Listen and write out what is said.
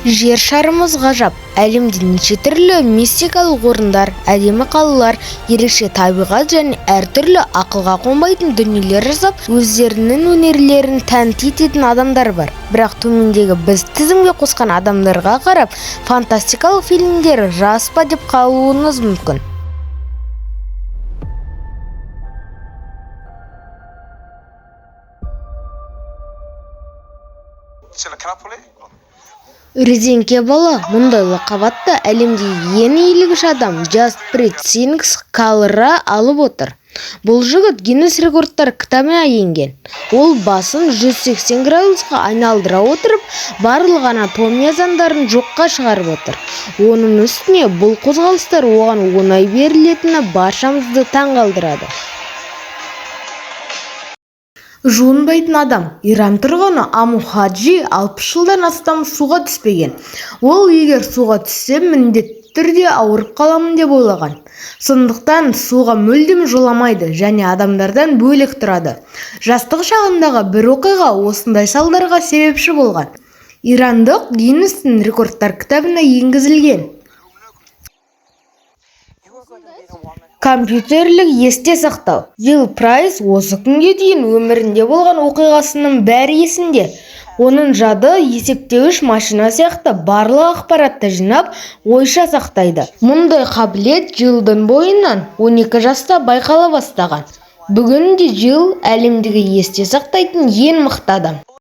Жер шарымыз ғажап. Әлемде неше түрлі мистикалық орындар, әдемі қалалар, ерекше табиғат және әртүрлі ақылға қонбайтын дүниелер жасап, өздерінің өнерлерін тәнті ететін адамдар бар. Бірақ төмендегі біз тізімге қосқан адамдарға қарап, фантастикалық фильмдер рас па деп қалуыңыз мүмкін. Can I pull it? Резеңке бала. Мұндай лақап атты әлемдегі ең иілгіш адам Джасприт Сингх Калра алып отыр. Бұл жігіт Гиннес рекордтар кітабына енген. Ол басын 180 градусқа айналдыра отырып, барлық анатомия заңдарын жоққа шығарып отыр. Оның үстіне бұл қозғалыстар оған оңай берілетіні баршамызды таңғалдырады. Жуынбайтын адам. Иран тұрғыны Аму Хаджи 60 жылдан астам суға түспеген. Ол егер суға түссем, міндетті түрде ауырып қаламын деп ойлаған. Сондықтан суға мүлдем жоламайды және адамдардан бөлек тұрады. Жастық шағындағы бір оқиға осындай салдарға себепші болған. Ирандық Гиннестің рекордтар кітабына енгізілген. Компьютерлік есте сақтау. Джилл Прайс осы күнге дейін өмірінде болған оқиғасының бәрі есінде. Оның жады есептеуіш машина сияқты барлық ақпаратты жинап, ойша сақтайды. Мұндай қабілет Джилдің бойынан 12 жаста байқала бастаған. Бүгінде Джилл әлемдегі есте сақтайтын ең мықты адам.